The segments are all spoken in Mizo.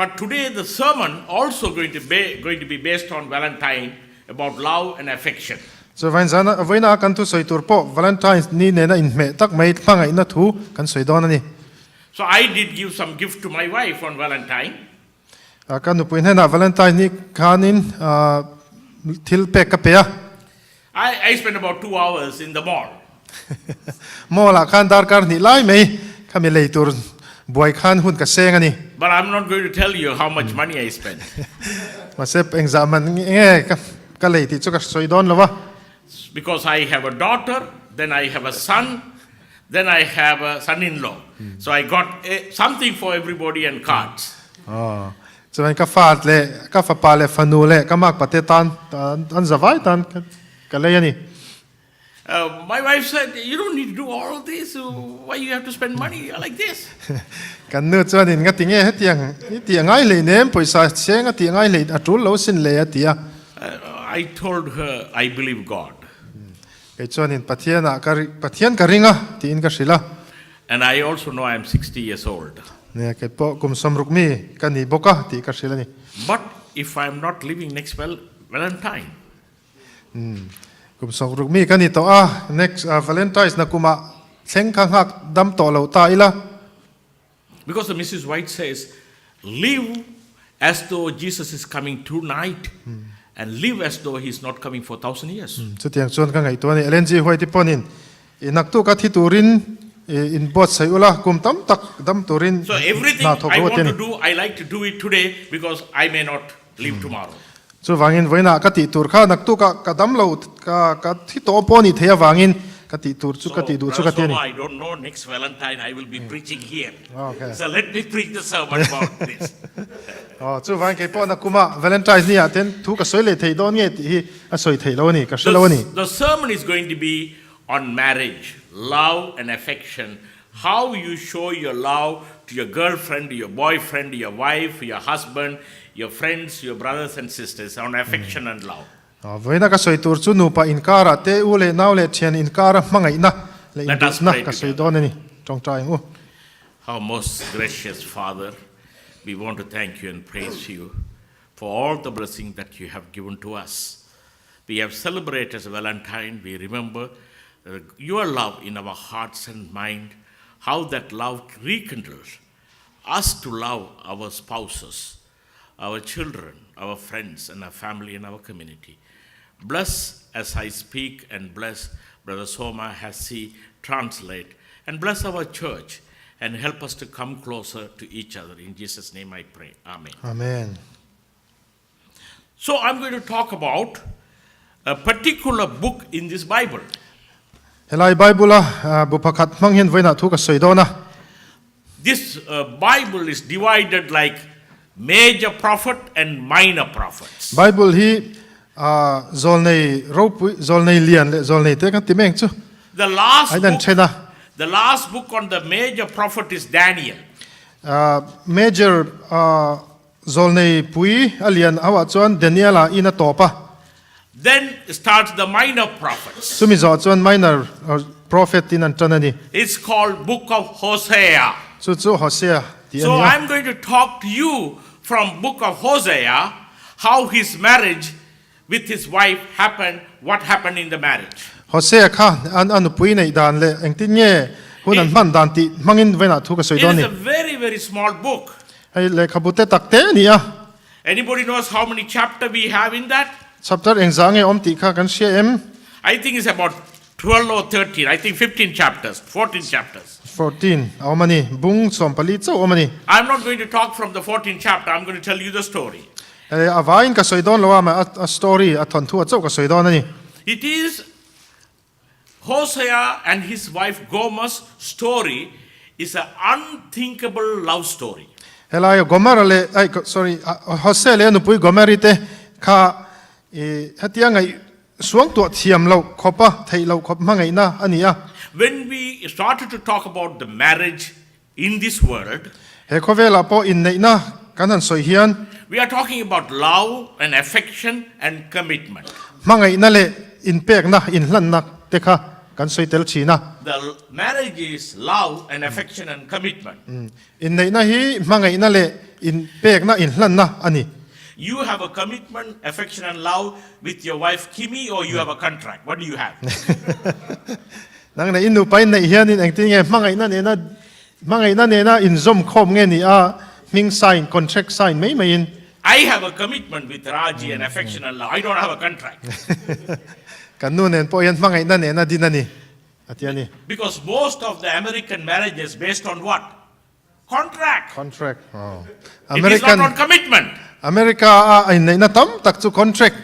But today the sermon also going to be going to be based on Valentine about love and affection. Chuvain zana vawiina kan thu sawi tur pawh Valentine's ni nena inhmeh tak mai hmangaihna thu kan sawi dawn a ni. So I did give some gift to my wife on Valentine. Ka nupui hnenah Valentine ni khanin thil pek ka pe a. I I spent about 2 hours in the mall. Mall ah khan darkar hnih lai mai khami lei tur buai khan hun ka seng a ni. But I'm not going to tell you how much money I spent. Mahse engzah man nge ka ka lei tih chu ka sawi dawn lo a. Because I have a daughter, then I have a son, then I have a son-in-law. So I got something for everybody and cards. Aw, chuan ka fa leh ka fapa leh fanu leh ka makpa te tan an zavai tan ka lei a ni. My wife said, "You don't need to do all of this. Why you have to spend money like this?" Kan nu chuan in ngati nge hetiang i tih a ngai hlei nem, pawisa cheng a tih a ngai hlei a tul lo sin le a ti a. I told her, "I believe God." Kei chuan in Pathian ah ka Pathian ka ring a tiin ka hrilh a. And I also know I am 60 years old. Nia kei pawh kum sawmruk mi ka ni bawk a tih ka hrilh a ni. But if I am not living next Valentine. Kum sawmruk mi ka ni tawh a, next Valentine's na kumah thleng kha nghak dam tawh lo ta ila. Because the Mrs. White says, "Live as though Jesus is coming tonight and live as though he is not coming for 1,000 years." Chutiang chuan ka ngaihtuah a ni. Ellen G. White pawhin i naktuk a thi turin in buatsaih ula, kum tam tak dam turin So everything hna thawk I ru a want ti a ni. to do, I like to do it today because I may not live tomorrow. Chuvangin vawiinah ka tih tur kha naktukah ka dam lo ka ka thi tawh pawh a nih theih avangin ka tih tur chu ka So, tih duh chu Brother ka ti a ni. Soma, I don't know, next Valentine I will be preaching here. Okay. So let me preach the sermon about this. Aw, chuvangin kei pawh nakuma Valentine's ni ah ten thu ka sawi leh theih dawn nge tih hi a sawi theih lo a ni, ka hre lo a ni. The sermon is going to be on marriage, love and affection, how you show your love to your girlfriend, your boyfriend, your wife, your husband, your friends, your brothers and sisters, on affection and love. Aw, vawiina ka sawi tur chu nupa inkara te u leh nau leh thian inkara hmangaihna leh Let us induhna pray ka sawi together. dawn a ni. Tawngtai ang u. Our most gracious Father, we want to thank you and praise you for all the blessing that you have given to us. We have celebrated Valentine. We remember your love in our hearts and mind, how that love rekindles us to love our spouses, our children, our friends, and our family and our community. Bless as I speak and bless Brother Soma as he translate, and bless our church and help us to come closer to each other. In Jesus' name I pray. Amen. Amen. So I'm going to talk about a particular book in this Bible. Helai Bible a bu pakhat hmang hian vawiinah thu ka sawi dawn a. This Bible is divided like major prophet and minor prophets. Bible hi zawlnei ropui, zawlnei lian leh zawlnei te kan ti mek chu. The last A in an book, then a. the last book on the major prophet is Daniel. Major zawlnei pui a lian ho ah chuan Daniel ah in a tawp a. Then starts the minor prophets. Chumi zawh chuan minor prophet in an tan a ni. It's called Book of Hosea. Chu chu Hosea tih a So ni a. I'm going to talk to you from Book of Hosea, how his marriage with his wife happened, what happened in the marriage. Hosea kha an a nupui neih dan leh engtin nge hun an hman dan tih hmangin vawiinah thu ka sawi It dawn is ni. a very, very small book. Hei lehkhabu te tak te a ni a. Anybody knows how many chapter we have in that? Chapter engzah nge awm tih kha kan hria em? I think it's about 12 or 13, I think 15 chapters, 14 chapters. 14 a awm a ni, bung 14 chauh awm a ni. I'm not going to talk from the 14th chapter, I'm going to tell you the story. Hei a vaiin ka sawi dawn lo a, mah a story a thawnthu a chauh ka sawi dawn a ni. It is Hosea and his wife Gomer's story is an unthinkable love story. Helai Gomer leh ai sorry Hosea leh a nupui Gomeri te kha i hetia ngaih suang tuah thiam loh khawp a theih loh khawp hmangaihna a ni a. When we started to talk about the marriage in this world, He khawvelah pawh inneihna kan han sawi hian, we are talking about love and affection and commitment. Hmangaihna leh inpekna inhlanna te kha kan sawi tel thin a. The marriage is love and affection and commitment. Inneihna hi hmangaihna leh inpekna, inhlanna a ni. You have a commitment, affection and love with your wife Kimi or you have a contract? What do you have? Nang leh i nupa inneih hianin engtin nge hmangaihna nena hmangaihna nena inzawm khawm nge ni a, hming sign, contract sign mai maiin. I have a commitment with Raji and affection and love. I don't have a contract. Kan nu nen pawh hian hmangaihna nena din a ni, a ti a ni. Because most of the American marriages based on what? Contract. Contract. Oh. It is not on commitment. America a inneihna tam tak chu contract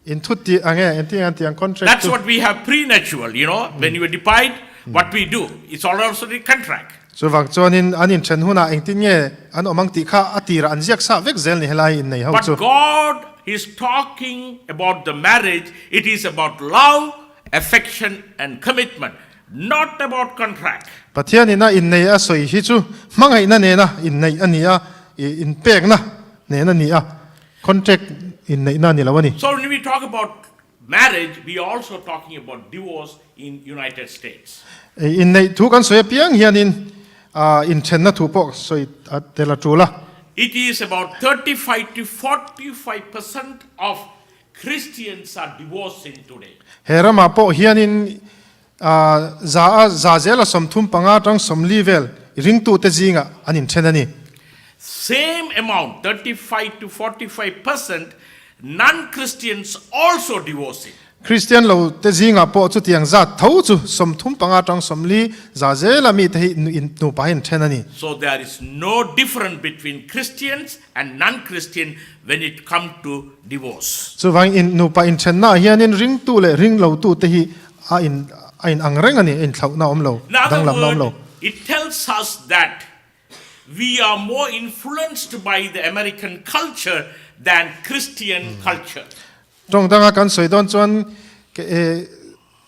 inthut tih ang e, engtin an tih ang contract That's what we have pre-natural, you know, when you divide what we do, it's all also the contract. Chuvang chuanin an inthen hunah engtin nge an awm ang tih kha a tirah an ziak sah vek zel ni helai innei ho But chu. God is talking about the marriage, it is about love, affection and commitment. Not about contract. Pathian ina innei a sawi hi chu hmangaihna nena inneih a ni a, inpekna nen a ni a, contract inneihna a ni lo a ni. So when we talk about marriage, we are also talking about divorce in United States. Inneih thu kan sawi apiang hianin inthenna thu pawh sawi tel a tul a. It is about 35 to 45% of Christians are divorcing today. He ramah pawh hianin za a za zela 35 atang 40 vel ringtute zingah an inthen a ni. Same amount, 35 to 45%, non-Christians also divorcing. Kristian lo te zingah pawh chutiang zat tho chu 35 atang 40 za zela mite hi nupa hi an then a ni. So there is no difference between Christians and non-Christian when it come to divorce. Chuvang in nupa inthenna ah hianin ringtu leh ringlotu te hi a in a in ang reng a ni, a inthlauhna a awm lo, In other danglamna a awm lo. word, it tells us that we are more influenced by the American culture than Christian culture. Tawng danga kan sawi dawn chuan ke e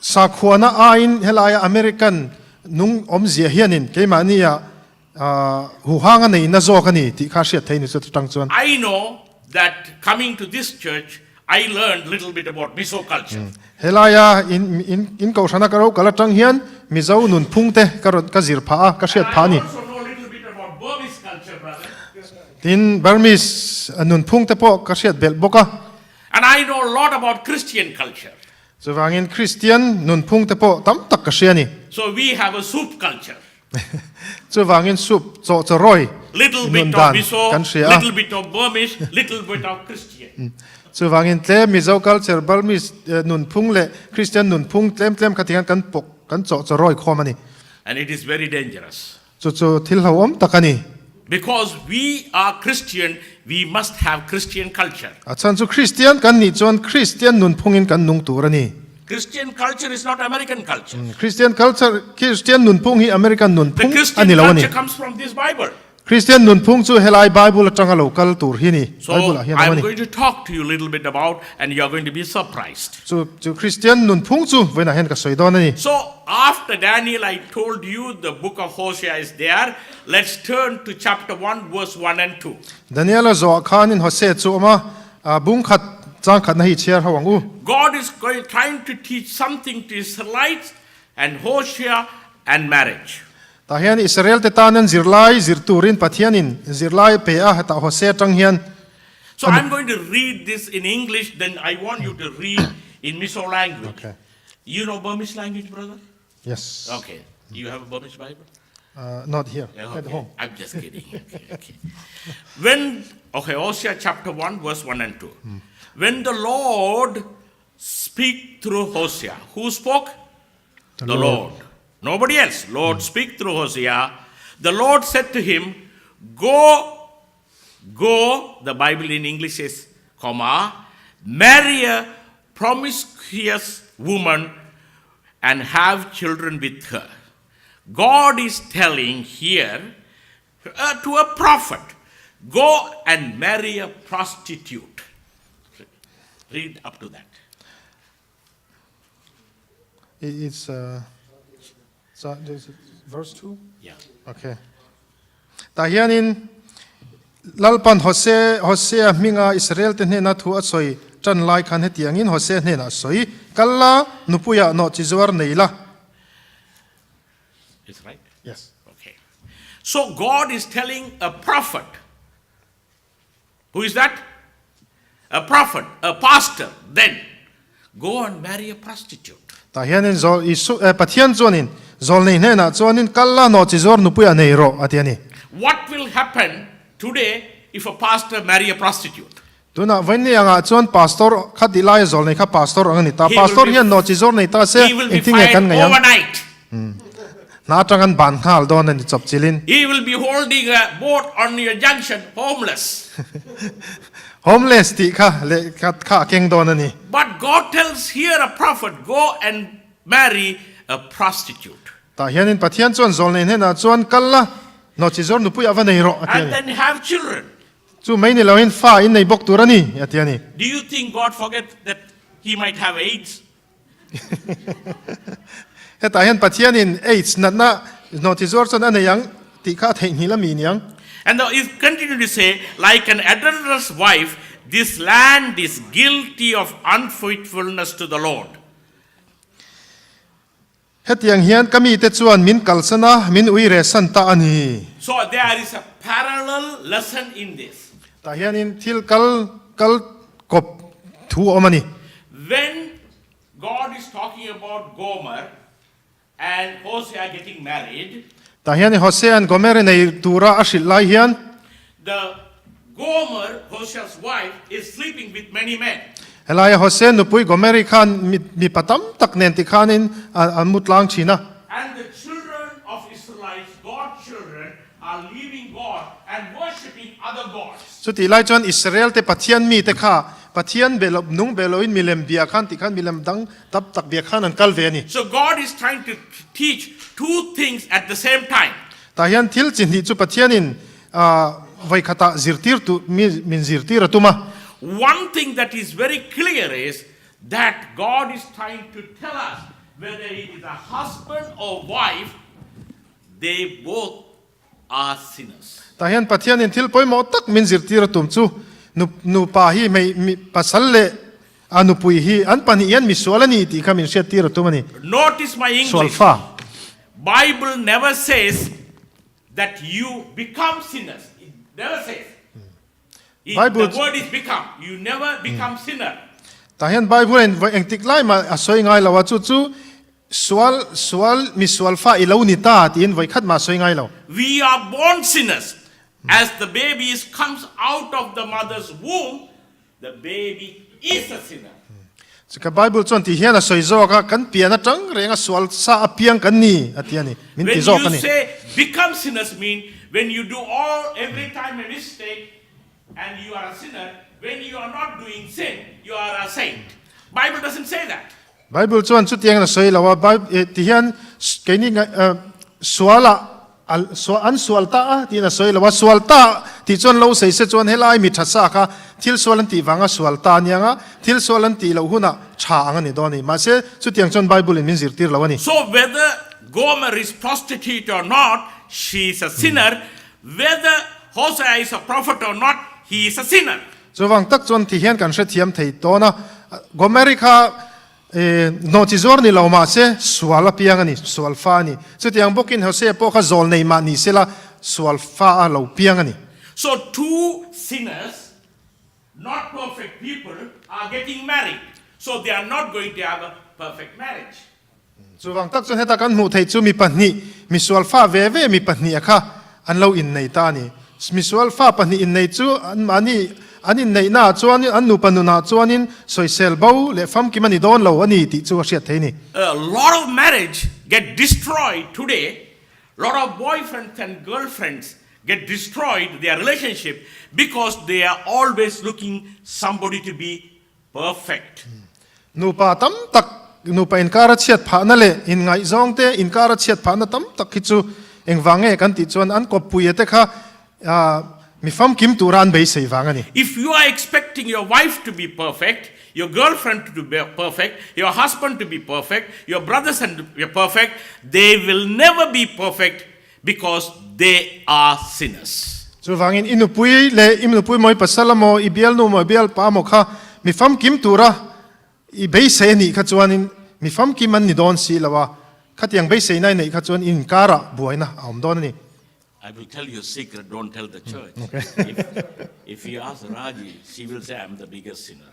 sakhuana aiin helaia American nung awmzia hianin keimahnia Huhang a nei na zawk a ni tih kha hriat thei ni chu tang chuan. I know that coming to this church I learned little bit about Mizo culture. Helaia in in in kohhrana ka ro kal atang hian Mizo nunphung te ka rawn ka zir phah a, ka hriat phah a ni. And I also know little bit about Burmese culture brother. Tin Burmese nunphung te pawh ka hriat belh bawk a. And I know a lot about Christian culture. Chuvangin Christian nunphung te pawh tam tak ka hria a ni. So we have a soup culture. Chuvangin soup chaw chaw rawi Little bit nun of dan Mizo, kan hria a. little bit of Burmese, little bit of Christian. Chuvangin tlem Mizo culture, Burmese nunphung leh Christian nunphung tlem tlem kha tihian kan pawk kan chaw chaw rawi khawm a ni. And it is very dangerous. Chu chu thil hlauhawm tak a ni. Because we are Christian, we must have Christian culture. A chhan chu Christian kan nih chuan Christian nunphungin kan nung tur a ni. Christian culture is not American culture. Christian culture, Christian nunphung hi American The nunphung a Christian ni lo a ni. culture comes from this Bible. Christian nunphung chu helai Bible atanga lo kal tur hi a ni. So Bible ah hian a awm a I'm ni. going to talk to you a little bit about and you are going to be surprised. Chu chu Christian nunphung chu vawiinah hian ka sawi dawn a ni. So after Daniel I told you the book of Hosea is there. Let's turn to chapter 1 verse 1 and 2. Daniela zawhah khanin Hosea chu a awm a, bung khat chang khatna hi chhiar ho ang u. God is going trying to teach something to Israelites and Hosea and marriage. Tah hian Israel te tan an zirlai zir turin Pathianin zirlai a pe a, hetah Hosea atang hian So I'm going to read this in English, then I want you to read in Mizo language. Okay. You know Burmese language, brother? Yes. Okay. You have a Burmese Bible? Uh, not here, Yeah, at okay. home. I'm just kidding. Okay, okay. When, okay, Hosea chapter 1, verse 1 and 2. When the Lord speak through Hosea, who spoke? The, the Lord. Lord. Nobody else. Lord speak through Hosea. The Lord said to him, Go, go, the Bible in English says, comma, marry a promiscuous woman and have children with her. God is telling here uh, to a prophet, go and marry a prostitute. Read up to that. It's uh, verse 2? Yeah. Okay. Tah hianin Lalpan Hose, Hosea hminga Israel-te hnena thu a sawi tan lai khan hetiangin Hosea hnenah a sawi, Kal la, nupuiah nawh chi zuar nei la. Is right? Yes. Okay. So God is telling a prophet. Who is that? A prophet, a pastor, then go and marry a prostitute. Tah hianin zawl Isu eh Pathian chuanin zawlnei hnenah chuanin kal la nawhchi zawr nupuiah nei rawh a ti a ni. What will happen today if a pastor marry a prostitute? Tunah vawiin angah chuan pastor kha tih laia zawlnei kha pastor ang a ni ta. He will Pastor be hian nawhchi zawr nei ta se he will be engtin nge fired kan ngaih ang? overnight. Hna atang an ban nghal dawn a ni chawpchilhin. He will be holding a boat on your junction, homeless. Homeless tih kha leh kha kha a keng dawn a ni. But God tells here a prophet, go and marry a prostitute. Tah hianin Pathian chuan zawlnei hnenah chuan kal la, nawhchi zawr nupui ah va nei rawh a ti a And ni. then have children. Chu mai ni loin fa in nei bawk tur a ni a ti a ni. Do you think God forget that he might have AIDS? Hetah hian Pathianin AIDS natna hnawhti zuar chuan a nei ang tih kha a theihnghilh a mi niang. And the is continue to say, like an adulterous wife, this land is guilty of unfaithfulness to the Lord. Hetiang hian ka mite chuan min kalsan a, min ui reh san ta a ni. So there is a parallel lesson in this. Tah hianin thil kal kal kawp thu a awm a ni. When God is talking about Gomer and Hosea getting married. Tah hian Hosea'n Gomer-i nei tura a hrilh lai hian. The Gomer, Hosea's wife, is sleeping with many men. Helaia Hosea nupui Gomeri khan mipa tam tak nen tikhanin an mu tlang thin a. And the children of Israelites, God's children, are leaving God and worshipping other gods. Chutih lai chuan Israel te Pathian mite kha Pathian be lo, nung be loin milem bia khan tikhan milem dang tam tak bia khan an kal ve a ni. So God is trying to teach two things at the same time. Tah hian thil chi hnih chu Pathianin Vawikhatah zirtirtu mi min zirtir a tum a. One thing that is very clear is that God is trying to tell us whether it is a husband or wife, they both are sinners. Tah hian Pathianin thil pawimawh tak min zirtir a tum chu nu nupa hi hmei mi pasal leh a nupui hi an pahnih hian misual a ni tih kha min hriattir a tum a ni. Notice my English. Sual fa. Bible never says That you become sinners. It never says. It, Bible the word is become. You never become sinner. Tah hian Bible in vawi engtik lai mah a sawi ngai lo a, chu chu sual sual mi sual fa i lo ni ta tiin vawi khat mah a sawi ngai lo. We are born sinners. As the babies comes out of the mother's womb, The baby is a sinner. Chika Bible chuan ti hian a sawi zawk a, kan pian atang reng a sual sa a piang kan ni a ti a ni, min ti zawk a When ni. you say become sinners mean when you do all every time a mistake and you are a sinner, when you are not doing sin, you are a saint. Bible doesn't say that. Bible chuan chutiangin a sawi lo a, Bible ti hian keini sual ah an sual ta a tiin a sawi lo a, sual ta tih chuan lo sawi se chuan helai mi tha sa kha thil sual an tih vanga sual ta aniang a, thil sual an tih loh hunah tha ang a ni dawn a ni. Mahse chutiang chuan Bible in min zirtir lo a ni. So whether Gomer is prostitute or not, she is a sinner, whether Hosea is a prophet or not, he is a sinner. Chuvang tak chuan ti hian kan hrethiam thei tawn a, Gomeri kha hnawhchi zuar ni lo mah se sual a piang a ni, sual fa a ni. Chutiang bawkin Hosea pawh kha zawl nei mah ni sela sual fa a lo piang a ni. So two sinners, not perfect people, are getting married. So they are not going to have a perfect marriage. Chuvang tak chuan heta kan hmuh theih chu mi pahnih, misual fa ve ve mi pahnih a kha an lo innei ta a ni. Misual fa pahnih innei chu anmahni an inneihna ah chuanin an nupa nunah chuanin sawisel bo leh famkim a ni dawn lo a ni tih chu a hriat thei a ni. A lot of marriage get destroyed today, lot of boyfriends and girlfriends get destroyed their relationship because they are always looking somebody to be Perfect. Nupa tam tak, nupa inkara chhiat phahna leh inngaihzawng te inkara chhiat phahna tam tak hi chu engvang nge kan tih chuan an kawppuia te kha mi famkim tura an beisei vang a ni. If you are expecting your wife to be perfect, your girlfriend to be perfect, your husband to be perfect, your brothers and to be perfect, they will never be perfect because they are sinners. Chuvangin i nupui leh i nupui maw i pasal amaw i bialnu maw i bialpa amaw kha mi famkim tura i beisei a nih kha chuanin mi famkim an ni dawn si lo a. Khatiang beiseina i neih kha chuan in inkarah buaina a awm dawn a ni. I will tell you a secret, don't tell the church. If, if you ask Raji, she will say I'm the biggest sinner.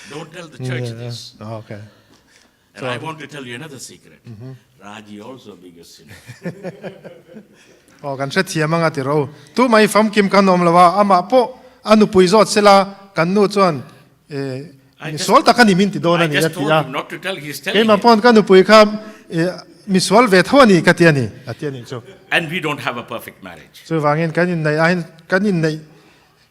Don't tell the church this. Okay. And I want to tell you another secret. Raji also biggest sinner. Aw kan hrethiam anga ti ro. Tu mai famkim kan awm lo a, amah pawh a nupui zawt sela kan nu chuan misual tak a ni min ti dawn a ni a ti a. Keimah pawn ka nupui kha misual ve tho a ni ka ti a ni a ti a nih chu. And we don't have a perfect marriage. Chuvangin kan inneih ah hian kan inneih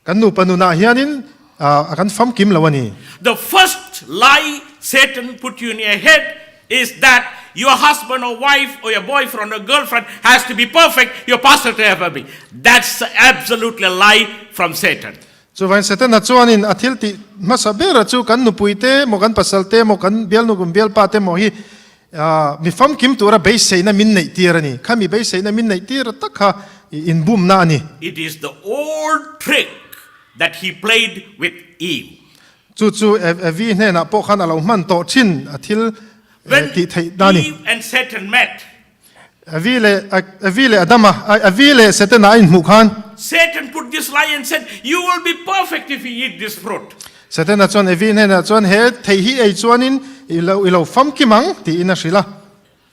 kan nupa nunah hianin a kan famkim lo a ni. The first lie Satan put you in your head is that your husband or wife or your boyfriend or girlfriend has to be perfect, your pastor to have be. That's absolutely a lie from Satan. Chuvain Setana chuanin a thil tih hmasa bera chu kan nupui te emaw kan pasal te emaw kan bialnu kum bialpa te emaw hi mi famkim tura beiseina min neih tir a ni. Khami beiseina min neih tir tak kha inbumna a ni. It is the old trick that he played with Eve. Chu chu Evi hnenah pawh khan a lo hman tawh thin a thil tih theih na a ni. When Eve and Satan met, Evi leh Evi leh Adama Evi leh Setana a inhmuh khan. Satan put this lie and said, You will be perfect if you eat this fruit. Setana chuan Evi hnenah chuan he thei hi ei chuanin i lo i lo famkim ang tiin a hrilh a.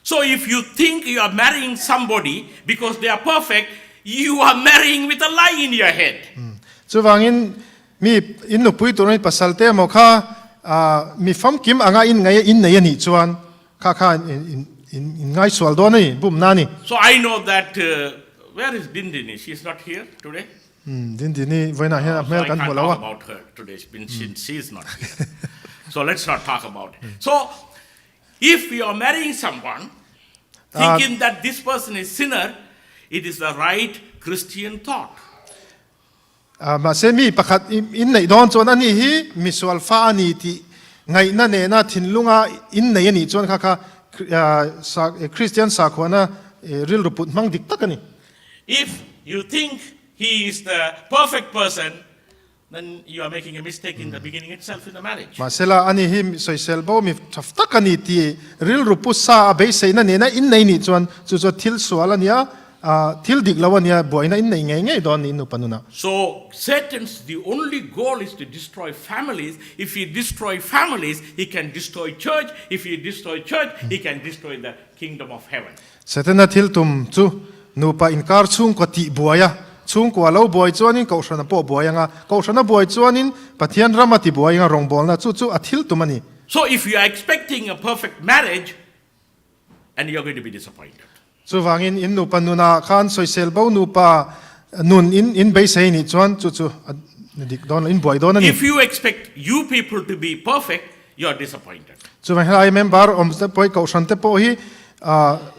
So if you think you are marrying somebody because they are perfect, you are marrying with a lie in your head. Chuvangin mi in nupui tur in pasal te emaw kha mi famkim anga in ngai in nei a nih chuan Kha kha in in ngaisual dawn a ni, bumna a ni. So I know that where is Dindini? She is not here today. Hmm, Dindini vawiinah hian a hmel kan hmu lo a. So I can't talk about her today since she is not here. So let's not talk about it. So if you are marrying someone thinking that this person is sinner, it is the right Christian thought. Mahse mi pakhat in neih dawn chuan ani hi misual fa a ni tih ngaihna nena thinlunga in nei a nih chuan kha kha Kristian sakhuana rilru put hmang dik tak a ni. If you think he is the perfect person, then you are making a mistake in the beginning itself in the marriage. Mahsela ani hi sawisel bo mi tha tak a ni tih rilru pu sa a beiseina nena in nei nih chuan chu chu thil sual a nia. Thil dik lo a nia, buaina in nei ngei ngei dawn niin nupa nunah. So Satan's the only goal is to destroy families, if he destroy families he can destroy church, if he destroy church he can destroy the kingdom of heaven. Satana thil tum chu nupa inkar chhungkua tih buai a, chhungkua lo buai chuanin kohhrana pawh buai anga, kohhrana buai chuanin Pathian rama ti buai anga rawngbawlna chu chu a thil tum a ni. So if you are expecting a perfect marriage and you are going to be disappointed. Chuvangin in nupa nunah khan sawisel bo nupa nun in in beisei nih chuan chu chu a dik dawn in buai dawn a ni. If you expect you people to be perfect, you are disappointed. Chuvang helai member awm te pawh hi kohhran te pawh hi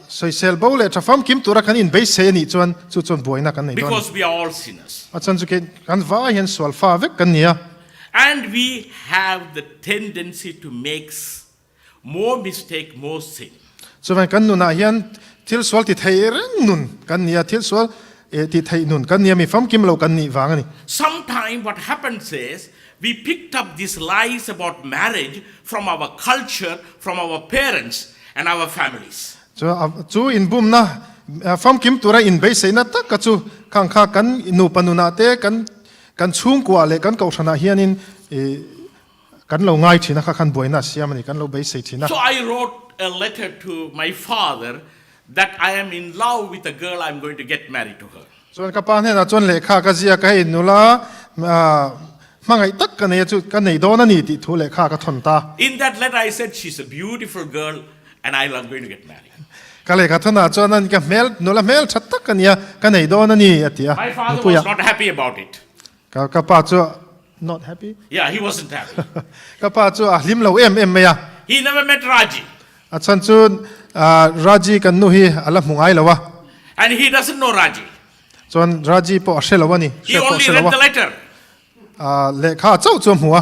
sawisel bo leh tha famkim tura kan in beisei a nih chuan chu chuan buaina kan nei dawn a ni. Because we are all sinners. A chhan chu kan vai hian sual fa vek kan ni a. And we have the tendency to make More mistake, more sin. Chuvan kan nunah hian thil sual ti thei reng nun kan ni a, thil sual ti theih nun kan ni a, mi famkim lo kan nih vang a ni. Sometime what happens is we picked up these lies about marriage from our culture, from our parents and our families. Chu chu inbumna famkim tura inbeiseina taka chu khang kha kan nupa nunah te kan kan chhungkua leh kan kohhranah hianin Kan lo ngai thin a, kha khan buaina a siam a ni, kan lo beisei thin a. So I wrote a letter to my father that I am in love with a girl, I am going to get married to her. Chuan ka pa hnenah chuan lehkha ka ziak a, hei nula hmangaih tak ka nei a chu ka nei dawn a ni tih thu lehkha ka thawn ta. In that letter I said she is a beautiful girl and I am going to get married. Ka lehkha thawnah chuan an ka hmel nula hmel tha tak a nia, ka nei dawn a ni a ti a. My father was not happy about it. Ka ka pa chu not happy. Yeah, he wasn't happy. Ka pa chu a hlim lo em em mai a. He never met Raji. A chan chu Raji kan nu hi a la hmu ngai lo a. And he doesn't know Raji. Chuan Raji pawh a hre lo a ni. He only read the letter. Lehkha chauh chu a hmu a.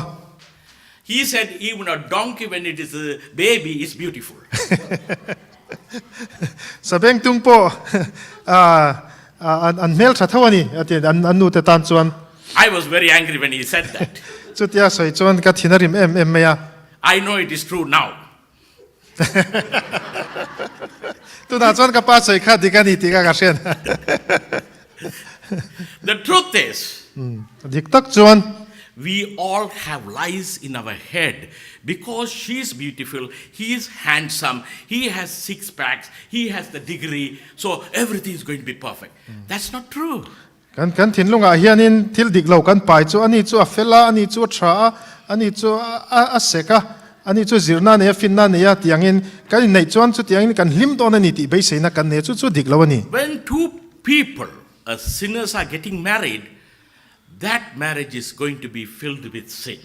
He said even a donkey when it is a baby is beautiful. Sabeng tung pawh an hmel tha tho a ni a ti an nu te tan chuan. I was very angry when he said that. Chutia sawi chuan ka thin a rim em em mai a. I know it is true now. Tunah chuan ka pa sawi kha dik a ni tih kha ka hriat. The truth is. Dik tak chuan. We all have lies in our head because she is beautiful, he is handsome, he has six packs, he has the degree, so everything is going to be perfect. That's not true. Kan kan thinlungah hianin thil dik lo kan pai chu ani chu a fel a, ani chu a tha a, ani chu a a sek a, ani chu zirna a nei a, finna a nei a tiangin kan inneih chuan chutiangin kan hlim dawn a ni tih beiseina kan nei a, chu chu dik lo a ni. When two people, as sinners are getting married, that marriage is going to be filled with sin.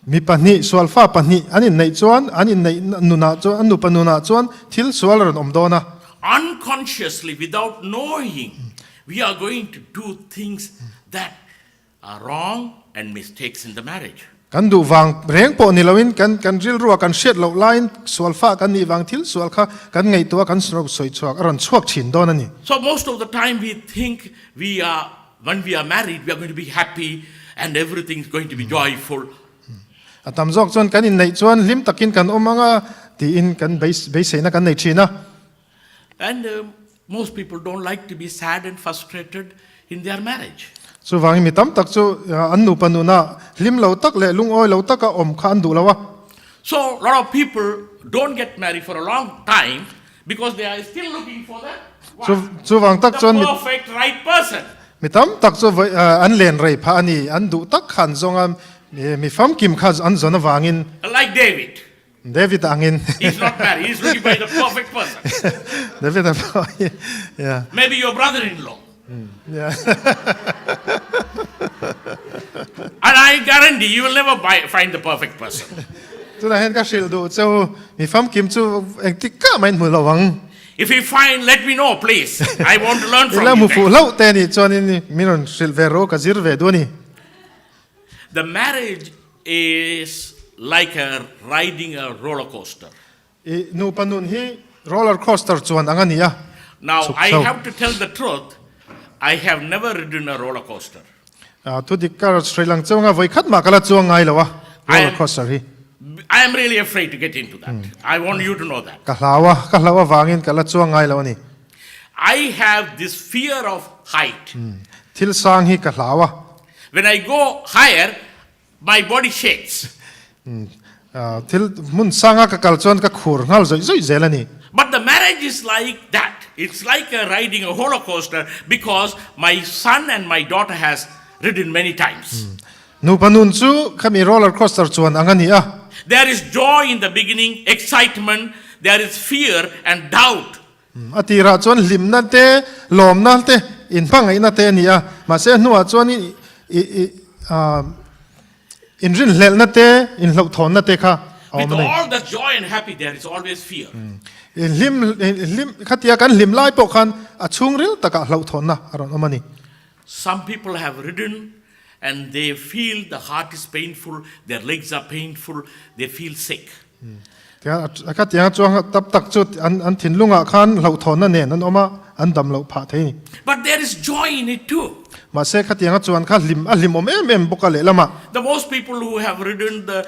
Mi pahnih, sualfa pahnih an inneih chuan an inneih nunah chuan an nupa nunah chuan thil sual a rawn awm dawn a. Unconsciously, without knowing, We are going to do things that are wrong and mistakes in the marriage. Kan duh vang reng pawh ni loin kan kan rilrua kan hriat loh laiin sualfah kan nih vang thil sual kha kan ngaihtuah kan sawi chhuak a rawn chhuak thin dawn a ni. So most of the time we think we are when we are married we are going to be happy and everything is going to be joyful. A tam zawk chuan kan inneih chuan hlim takin kan awm anga tiin kan beiseina kan nei thin a. And most people don't like to be sad and frustrated in their marriage. Chuvangin mi tam tak chu an nupa nuna hlim lo tak leh lungawi lo taka awm kha an duh lo a. So lot of people don't get married for a long time because they are still looking for the Chuvang tak chuan the perfect right person. Mi tam tak chu an len rei phah a ni, an duh tak kha an zawng a, mi famkim kha an zawn avangin. Like David. David angin. He's not married. He's looking for the perfect person. David yeah. Maybe your brother-in-law. Yeah. And I guarantee you will never buy, find the perfect person. Tuna hen ka hril du chu mi famkim chu engtik ka main hmu lovang. If you find, let me know, please. I want to learn from Ila you. mu fu lo te ni chuan in min ron hril ve ro ka zir ve du ni. The marriage is like a riding a roller coaster. I nupa nun hi roller coaster chuan ang a ni a. Now, Chhuk I chho. have to tell the truth, I have never ridden a roller coaster. Ah, thu dik ka Sri Lang chuanga voi khat mah ka la chuang ngai lo a I roller am, coaster hi. I am really afraid to get into that. I want you to know that. Ka hlau a, ka hlau avangin ka la chuang ngai lo a ni. I have this fear of height. Thil sang hi ka hlau a. When I go higher, my body shakes. Thil hmun sanga ka kal chuan ka khur nghal zawih zawih zel a ni. But the marriage is like that. It's like a riding a roller coaster because my son and my daughter has ridden many times. Nupa nun chu khami roller coaster chuan ang a ni a. There is joy in the beginning, excitement, there is fear and doubt. A tirah chuan hlimna te, lawmna te, inhmangaihna te a ni a, mahse a hnuah chuan inrinhlelhna te, inhlauhthawnna te kha a awm a ni. With all the joy and happy there is always fear. Hlim, hlim, khatia kan hlim lai pawh khan a chhungril takah hlauhthawnna a rawn awm a ni. Some people have ridden and they feel the heart is painful, their legs are painful, they feel sick. Ka tiang chuang tap tak chu an an thinlungah khan hlauhthawnna nen an awm a, an dam loh phah thei ni. But there is joy in it too. Mahse kha tianga chuan kha hlim a hlimawm em em bawk a lehlamah. The most people who have ridden the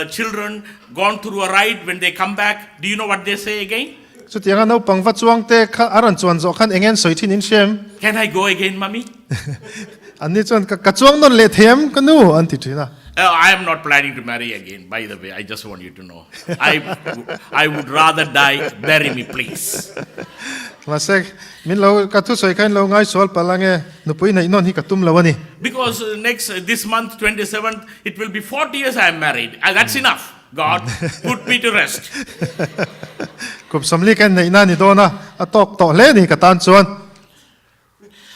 children gone through a ride when they come back, do you know what they say again? Chutianga naupang va chuang te kha a rawn chuan zawh khan eng nge an sawi thin in hria em? Can I go again, mummy? Anni chuan ka ka chuang nawn leh thei em ka nu an ti thin a. Oh, I am not planning to marry again, by the way, I just want you to know. I, I would rather die, bury me please. Mahse, min lo ka thusawi kha in lo ngaisual palh ange, nupui neih nawn hi ka tum lo a ni. Because next, this month 27th, it will be 40 years I am married, and that's enough. God, put me to rest. Kum sawmli ka inneihna a ni dawn a, a tawk tawh hle a ni ka tan chuan.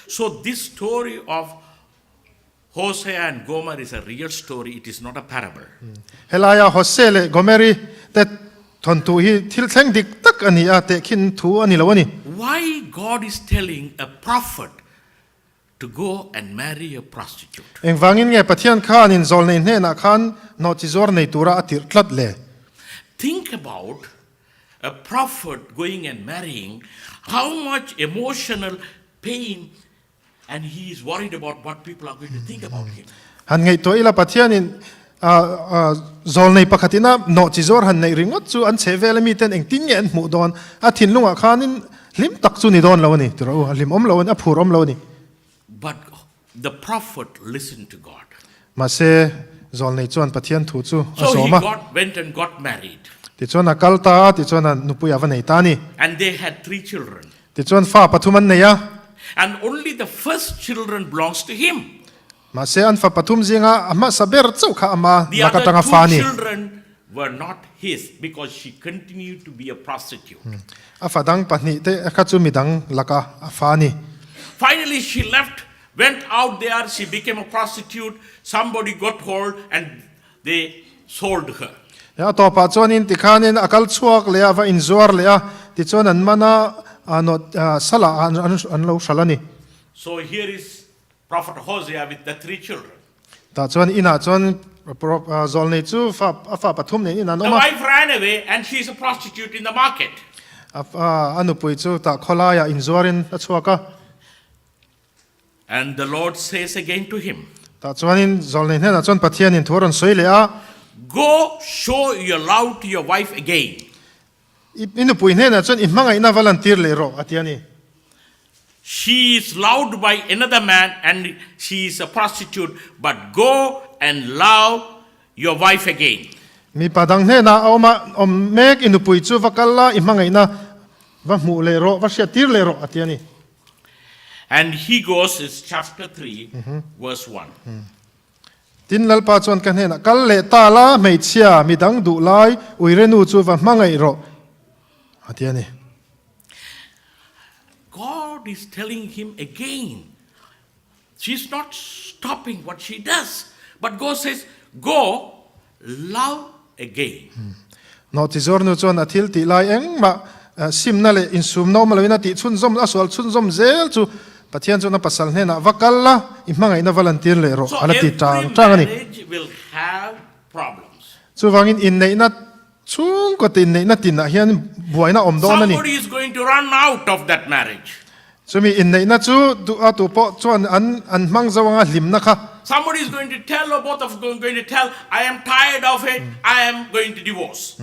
So this story of Hosea and Gomer is a real story, it is not a parable. Helaia Hosea leh Gomeri te thawnthu hi thil thleng dik tak a ni a, tehkhin thu a ni lo a ni. Why God is telling a prophet to go and marry a prostitute. Engvangin nge Pathian khan in zawlnei hnenah khan nawhchi zuar nei tura a tirh tlat le? Think about a prophet going and marrying, how much emotional pain and he is worried about what people are going to think about him. Han ngaihtuah ila Pathianin. Zawlnei pakhatin a nawhchi zawr han neih ringawt chu an chheh vel a miten engtin nge an hmuh dawn? A thinlungah khanin hlim tak chu ni dawn lo a ni tiraw u, a hlim awm lo a ni, a phur awm lo a ni. But the prophet listened to God. Mahse, zawlnei chuan Pathian thu chu a So he zawm a. got went and got married. Tichuan a kal ta a, tichuan a nupui a va nei ta a ni. And they had three children. Tichuan fa pathum an nei a. And only the first children belongs to him. Mahse, an fa pathum zinga a hmasa ber chauh kha ama The lak other atanga two fa a ni. children were not his because she continued to be a prostitute. A fa dang pahnih te kha chu midang laka a fa a ni. Finally, she left, went out there, she became a prostitute, somebody got hold and they sold her. A tawpah chuanin tikhanin a kal chhuak leh a, va inzuar leh a, tichuan an man a, a salah an lo hral a ni. So here is Prophet Hosea with the three children. Tah chuan inah chuan zawlnei chu fa a fa pathum nen in an The awm a. wife ran away and she is a prostitute in the market. A a nupui chu tah khawlaiah inzuarin a chhuak a. And the Lord says again to him. Tah chuanin zawlnei hnenah chuan Pathianin thu a rawn sawi leh a. Go show your love to your wife again. I nupui hnenah chuan i hmangaihna va lantir leh rawh, a ti a ni. She is loved by another man and she is a prostitute, but go and love your wife again. Mipa dang hnenah a awm a, awm mek i nupui chu va kal la, i hmangaihna va hmuh leh rawh, va hriattir leh rawh, a ti a ni. And he goes, it's chapter 3, verse 1. Tin, Lalpa chuan ka hnenah, Kal leh ta la, hmeichhia, midang duh lai, uire nu chu va hmangaih rawh, a ti a ni. God is telling him again, she is not stopping what she does, but God says, Go, love again. Nawhchizawr nu chuan a thil tih lai engmah simna leh insumna awm loin a tih chhunzawm, a sual chhunzawm zel chu Pathian chuan a pasal hnenah va kal la, i hmangaihna va lantir leh rawh So a la ti every tang tang a ni. marriage will have problems. Chuvangin inneihna chhungkaw te inneihna tinah hian buaina a awm dawn a ni. Somebody is going to run out of that marriage. Chumi inneihna chu duh a tu pawh chuan an an hmang zo anga hlimna kha. Somebody is going to tell or both of them going to tell, I am tired of it, I am going to divorce.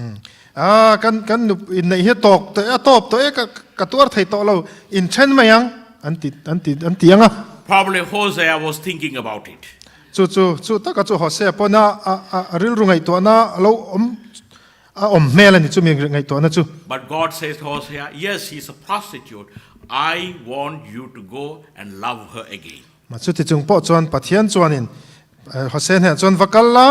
Ah, kan kan nu inneih hi tawk tawh e, a tawp tawh e, ka ka tuar thei tawh lo, inthen mai ang, an ti an ti an ti ang a. Probably Hosea was thinking about it. Chu chu chu taka chu Hosea pawn a a a rilru ngaihtuahna a lo awm A awm hmel a ni chu mi ngaihtuahna chu. But God says to Hosea, Yes, she is a prostitute, I want you to go and love her again. Ma chuti chung pawh chuan Pathian chuanin Hosea hnenah chuan va kal la,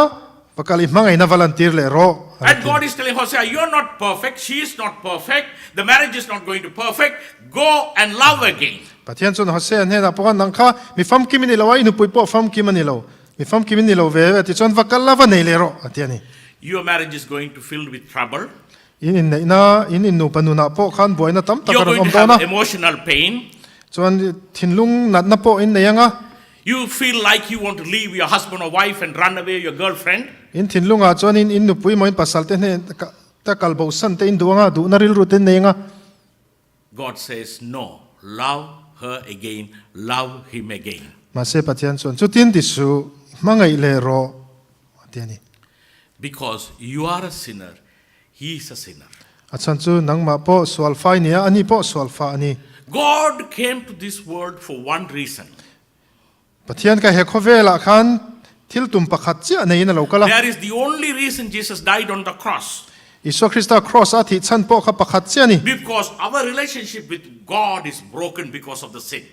va kal i hmangaihna va lantir leh rawh a And ti. God is telling Hosea, You're not perfect, she is not perfect, the marriage is not going to perfect, go and love again. Pathian chuan Hosea hnenah pawh khan nang kha mi famkim i ni lo a, i nupui pawh famkim a ni lo, Mi famkim in ni lo ve ve tichuan va kal la va nei leh rawh a ti a ni. Your marriage is going to filled with trouble. In inneihna, in innupa nunah pawh khan buaina tam tak a You're rawn going awm to dawn a. have emotional pain. Chuan thinlung natna pawh in nei ang a. You feel like you want to leave your husband or wife and run away your girlfriend. In thinlungah chuan in in nupui maw in pasal te hnen ta kal bosan te in duh ang a, duhna rilru te in nei ang a. God says no, love her again, love him again. Mahse Pathian chuan chutin ti suh, hmangaih leh rawh a ti a ni. Because you are a sinner, he is a sinner. A chhan chu nangmah pawh sual fa i ni a, ani pawh sual fa a ni. God came to this world for one reason. Pathian ka he khawvelah khan thil tum pakhat chiah neiin a lo kal a. There is the only reason Jesus died on the cross. Isua Krista cross a thih chhan pawh kha pakhat chiah a ni. Because our relationship with God is broken because of the sin.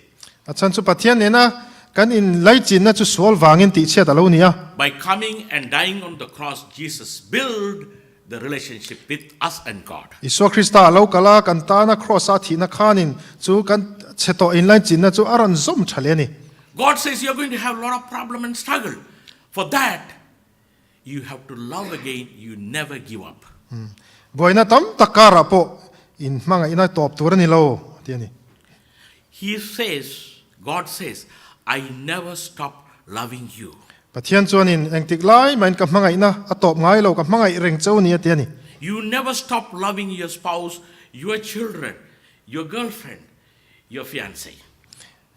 A chhan chu Pathian nena kan inlaichinna chu sual vangin tihchhiat a lo ni a. By coming and dying on the cross Jesus build the relationship with us and God. Isua Krista a lo kal a, kan tana Kraws a thihna khanin chu kan chhe tawh inlaichinna chu a rawn zawm tha hle a ni. God says you are going to have a lot of problem and struggle. For that, you have to love again, you never give up. Buaina tam tak karah pawh in hmangaihna tawp tur a ni lo, a ti a ni. He says, God says, I never stop loving you. Pathian chuanin engtik lai mahin ka hmangaihna a tawp ngai lo, ka hmangaih reng cheu ni a ti a ni. You never stop loving your spouse, your children, your girlfriend, your fiancé.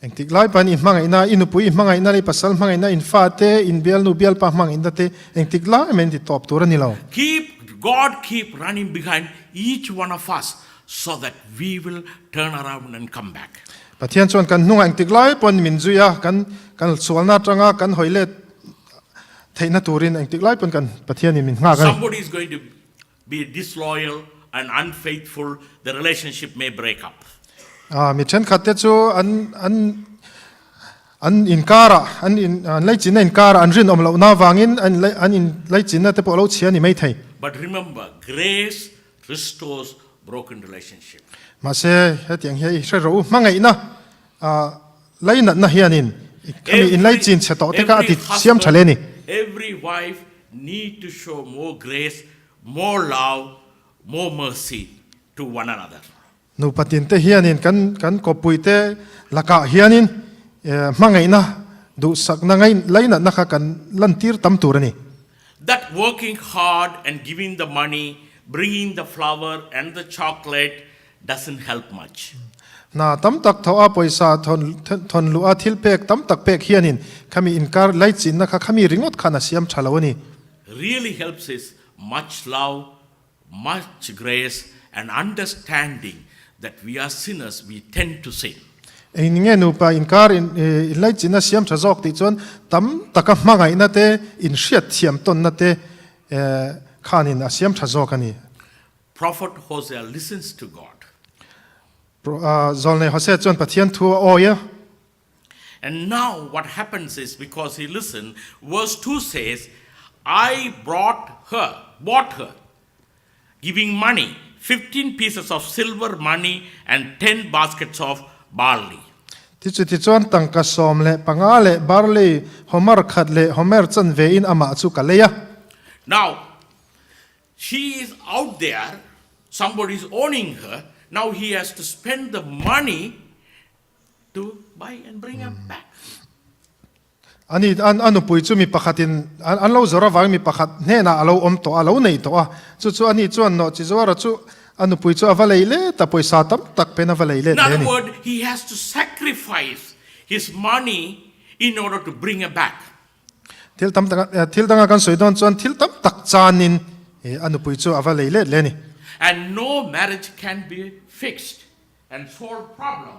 Engtik lai pahin i hmangaihna, i nupui i hmangaihna leh i pasal hmangaihna, in fate, in bialnu bialpa hmangaihna te engtik lai mahin ti tawp tur a ni lo. Keep God keep running behind each one of us so that we will turn around and come back. Pathian chuan kan hnungah engtik lai pawn min zui a, kan kan sualna atanga kan hawi let theihna turin engtik lai pawn kan Pathianin min nghak a ni. Somebody is going to be disloyal and unfaithful, the relationship may break up. Ah, mi thenkhat te chu an an an inkara an in an leichinna inkara an rinawm lohna avangin an an in leichinna te pawh lo chhia ni mai thei. But remember, grace restores broken relationship. Mahse, hetiang hi i hre rawh u, hmangaihna ah leinatna hianin khami in leichin chhe tawh te kha a ti siam tha hle a ni. Every wife need to show more grace More love, more mercy to one another. Nupa tinte hianin kan kan kawppuite lakah hianin hmangaihna, duhsakna, lainatna kha kan lantir tam tur a ni. That working hard and giving the money, bringing the flower and the chocolate doesn't help much. Hna tam tak thaw a pawisa thawn thawn luh a thil pek tam tak pek hianin khami inkar laichinna kha khami ringawt khan a siam tha lo a ni. Really helps is much love, much grace and understanding that we are sinners, we tend to sin. Eng nge nupa inkar in inlaichinna siam tha zawk tih chuan tam taka hmangaihna te, inhriat thiam tawnna te khanin a siam tha zawk a ni. Prophet Hosea listens to God. Zawlnei Hosea chuan Pathian thu a awi a. And now what happens is because he listened, verse 2 says, I brought her, bought her, giving money, 15 pieces of silver money and 10 baskets of barley. Tichutichuan tangka 15 leh barley homer khat leh homer chanve in amah chu ka lei a. Now, she is out there, somebody is owning her, now he has to spend the money to buy and bring her back. Ani an a nupui chu mi pakhatin an lo zawr avangin mi pakhat hnenah a lo awm tawh a, a lo nei tawh a. Chu chu ani chuan nawh chi zuara chu a nupui chu a va lei let a, pawisa tam tak pen a va lei let In hle a other ni. word, he has to sacrifice his money in order to bring her back. Thil tam tak thil danga kan sawi dawn chuan thil tam tak chanin a nupui chu a va lei let hle a ni. And no marriage can be fixed and solve problem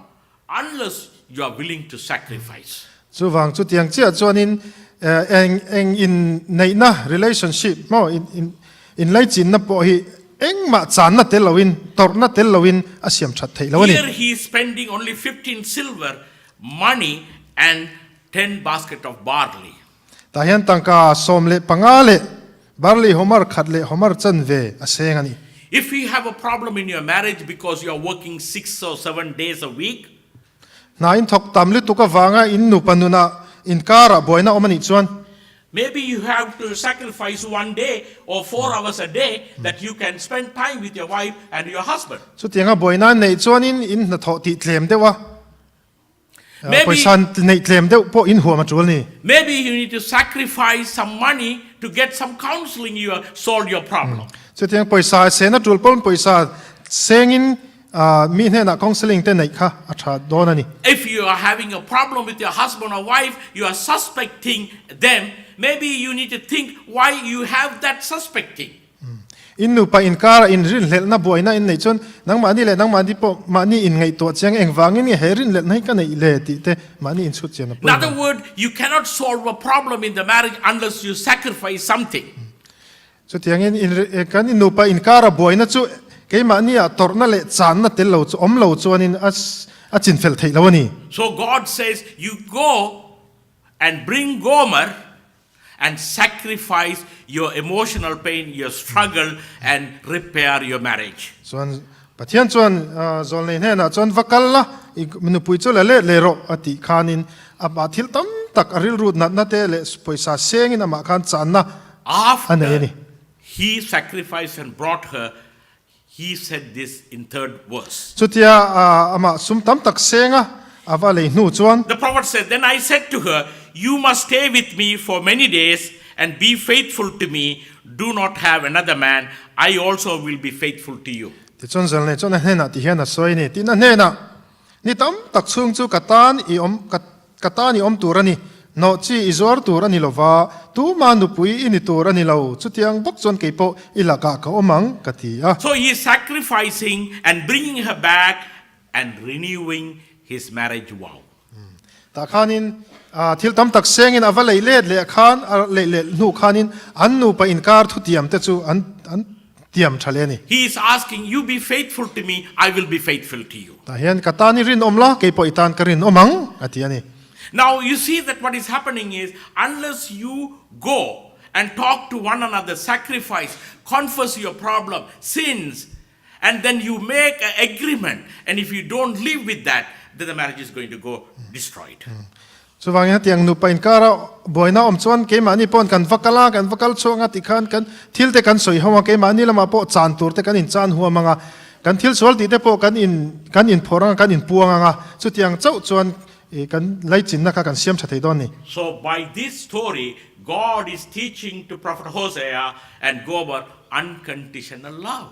unless you are willing to sacrifice. Chuvang chutiang chiah chuanin eng eng inneihna relationship maw in in inlaichinna pawh hi engmah channa tel loin tawrhna tel loin a siam that theih lo a ni. Here he is spending only 15 silver money and 10 basket of barley. Tah hian tangka 15 leh barley homer khat leh homer chanve a seng a ni. If you have a problem in your marriage because you are working six or seven days a week, Hna in thawk tam lutuk avanga in nupa nunah inkarah buaina awm a nih chuan. Maybe you have to sacrifice one day or 4 hours a day that you can spend time with your wife and your husband. Chutianga buaina neih chuanin in hnathawh tih tlem deuh a. Maybe, Pawisa neih tlem deuh pawh in huam a tul ni. Maybe you need to sacrifice some money to get some counseling you solve your problem. Chutiang pawisa sen a tul pawn pawisa sengin mi hnenah counseling te neih kha a tha dawn a ni. If you are having a problem with your husband or wife, you are suspecting them, maybe you need to think why you have that suspecting. In nupa inkara in rinhlelhna buaina in neih chuan nangmahni leh nangmahni pawh mahni in ngaihtuah chiang engvangin nge he rinhlelhna hi ka neih le tih te mahni in chhut chian a In other pawimawh. word, you cannot solve a problem in the marriage unless you sacrifice something. Chutiangin in kan in nupa inkara buaina chu keimahni ah tawrhna leh channa tel lo chu awm lo chuanin a a chinfel theih lo a ni. So God says, you go and bring Gomer and sacrifice your emotional pain, your struggle and repair your marriage. Chuan Pathian chuan zawlnei hnenah chuan va kal la, i nupui chu la let leh rawh a tih khanin amah thil tam tak a rilru natna te leh pawisa sengin amah khan channa a nei a ni. After he sacrificed and brought her, he said this in third verse. Chutia amah sum tam tak senga a va lei hnu chuan. The prophet said, Then I said to her, You must stay with me for many days and be faithful to me. Do not have another man. I also will be faithful to you. Tichuan Zalnei chuan a hnenah ti hian a sawi a ni. Tin a hnenah. Ni tam tak chhung chu ka tan i awm ka ka tan i awm tur a ni. Nawh chi i zuar tur a ni lo va, tuma nupui i ni tur a ni lo. Chutiang bawk chuan kei pawh i lakah ka awm ang, ka ti a. So he is sacrificing and bringing her back and renewing his marriage vow. Tah khanin thil tam tak sengin a va leih let leh khan a leih leh hnu khanin an nupa inkar thutiam te chu an an tiam tha leh a ni. He is asking, You be faithful to me, I will be faithful to you. Tah hian ka tan i rinawm la, kei pawh i tan ka rinawm ang, a ti a ni. Now you see that what is happening is unless you go and talk to one another, sacrifice, confess your problem, sins, And then you make an agreement and if you don't live with that, then the marriage is going to go destroyed. Chuvangin hetiang nupa inkara buaina awm chuan keimahni paw'n kan va kal a, kan va kal chhuak a tikhan kan thil te kan sawi ho a, keimahni lamah pawh chan tur te kan inchan huam ang a, kan thil sual tih te pawh kan in kan inphawrh ang a, kan inpuang ang a, chutiang chauh chuan kan laichinna kha kan siam tha thei dawn a ni. So by this story, God is teaching to Prophet Hosea and Gomer unconditional love.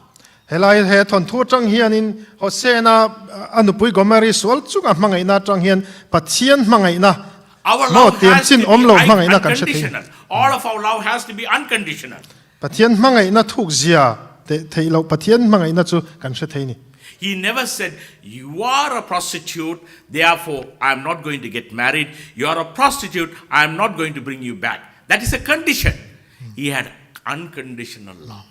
Helai he thawnthu atang hianin Hosea-na a nupui Gomeri sual chunga hmangaihna atang hian Pathian hmangaihna Our maw love tiam has chin to awm be lo hmangaihna kan hre thei. unconditional. All of our love has to be unconditional. Pathian hmangaihna thukzia teh theih loh Pathian hmangaihna chu kan hre thei ni. He never said, You are a prostitute, therefore I am not going to get married. You are a prostitute, I am not going to bring you back. That is a condition. He had unconditional love.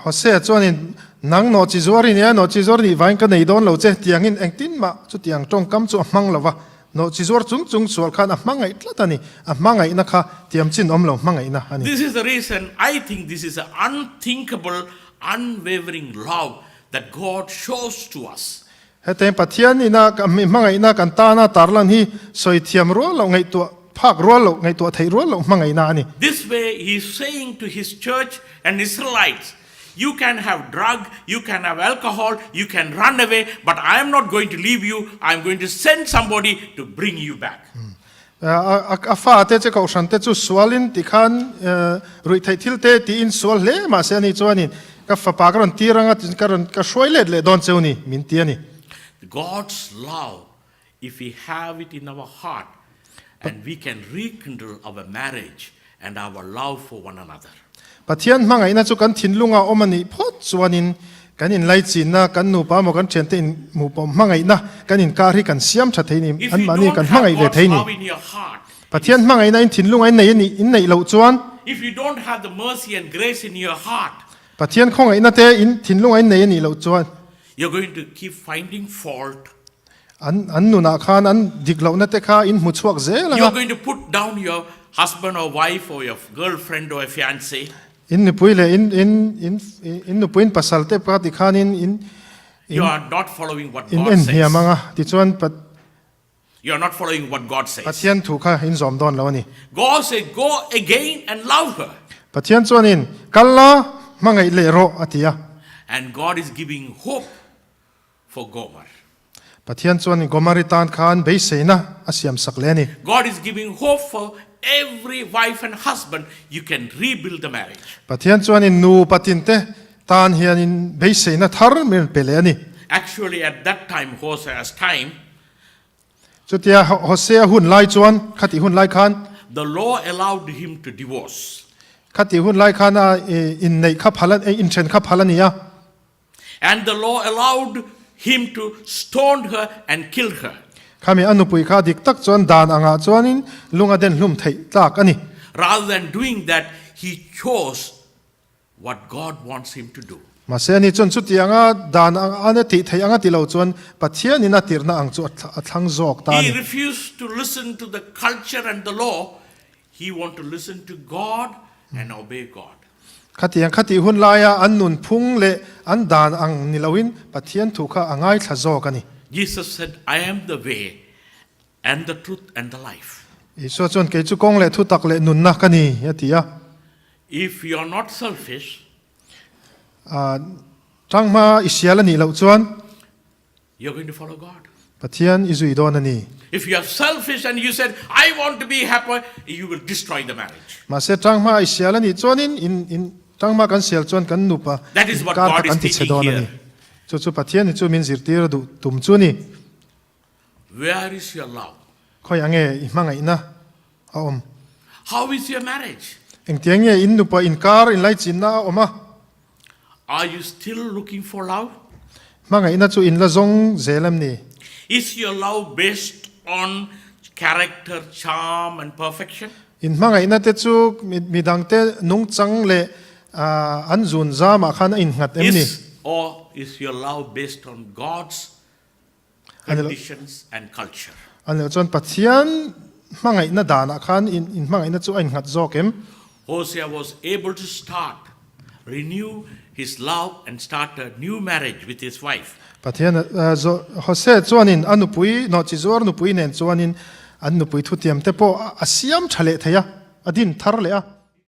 Hosea chuanin, Nang nawh chi zuar i nia, nawh chi zuar nih vangin ka nei dawn lo che, tiangin engtin mah chutiang tawngkam chu a hmang lo va, nawh chi zuar chung chung sual khan a hmangaih tlat a ni, a hmangaihna kha tiam chin awm lo hmangaihna a ni. This is the reason I think this is a unthinkable, unwavering love that God shows to us. Heteng Pathian ina hmangaihna kan tana tarlan hi sawi thiam rual loh ngaihtuah phak rual loh ngaihtuah theih rual loh hmangaihna a ni. This way he is saying to his church and Israelites, You can have drug, you can have alcohol, you can run away, but I am not going to leave you, I am going to send somebody to bring you back. A fate che kohhran te chu sualin tikhan ruihtheih thil te tiin sual hle mahse ani chuanin ka fapa ka rawn tir anga ka rawn ka hruai let leh dawn cheu ni min ti a ni. God's love if we have it in our heart and we can rekindle our marriage and our love for one another. Pathian hmangaihna chu kan thinlunga awm a nih phawt chuanin kan inlaichinna, kan nupa emaw kan thiante inhmuh pawh hmangaihna kan inkar hi kan siam tha thei ni, If you anmahni don't kan have hmangaih ve God's thei ni. love in your heart, Pathian hmangaihna in thinlunga in nei a nih, in neih loh chuan, if you don't have the mercy and grace in your heart, Pathian khawngaihna te in thinlunga in nei a nih loh chuan, you're going to keep finding fault. An an nunah khan an dik lohna te kha in hmu chhuak zel ang You a. are going to put down your husband or wife or your girlfriend or fiancé. In nupui leh in in in in nupui in pasal te kha ti khan in in You are not following what in God en says. hniam ang a tichuan Pat You are not following what God says. Pathian thu kha in zawm dawn lo a ni. God said, Go again and love her. Pathian chuanin kal la hmangaih leh rawh a ti a. And God is giving hope for Gomer. Pathian chuan Gomari tan khan beiseina a siam sak leh a ni. God is giving hope for every wife and husband you can rebuild the marriage. Pathian chuanin nu patin te tan hianin beiseina thar min pe leh a ni. Actually at that time Hosea's time, Chutia Hosea hun lai chuan khatih hun lai khan, The law allowed him to divorce. Khatih hun lai khan a inneih kha phal a, inthen kha phal a ni a. And the law allowed him to stone her and kill her. Khami a nupui kha dik tak chuan dan angah chuanin lung a den hlum theih tlak a ni. Rather than doing that, he chose what God wants him to do. Mahse ani chuan chutianga dan ang a tih theih anga ti lo chuan Pathianin a tirhna ang chu a thlang zawk ta a He ni. refused to listen to the culture and the law, he want to listen to God and obey God. Khatiang khatih hun laia an nunphung leh an dan ang ni loin Pathian thu kha a ngaithla zawk a ni. Jesus said, I am the way and the truth and the life. Isua chuan, Kei chu kawng leh thutak leh nunna ka ni, a ti a. If you are not selfish, Tanghma i sial a nih loh chuan, You are going to follow God. Pathian i zui dawn a ni. If you are selfish and you said, I want to be happy, you will destroy the marriage. Mahse tanghma i sial a nih chuanin in in tanghma kan sial chuan kan nupa That is what inkar God kha is kan ti chhe teaching dawn a ni. here. Chu chu Pathian hi chu min zirtir a duh tum chu a ni. Where is your love? Khawiah nge i hmangaihna a awm? How is your marriage? Engtiang nge in nupa inkar inlaichinna a awm a? Are you still looking for love? Hmangaihna chu in la zawng zel em ni? Is your love based on character, charm and perfection? In hmangaihna te chu midangte nungchang leh an zun zamah khan a innghat em ni? Is or is your love based on God's conditions and culture? An leh chuan Pathian hmangaihna danah khan in hmangaihna chu a innghat zawk em? Hosea was able to start, renew his love and start a new marriage with his wife. Pathian Hosea chuanin a nupui nawhchizuar nupui nen chuanin an nupui thutiam te pawh a siam tha leh thei a, a din thar leh a.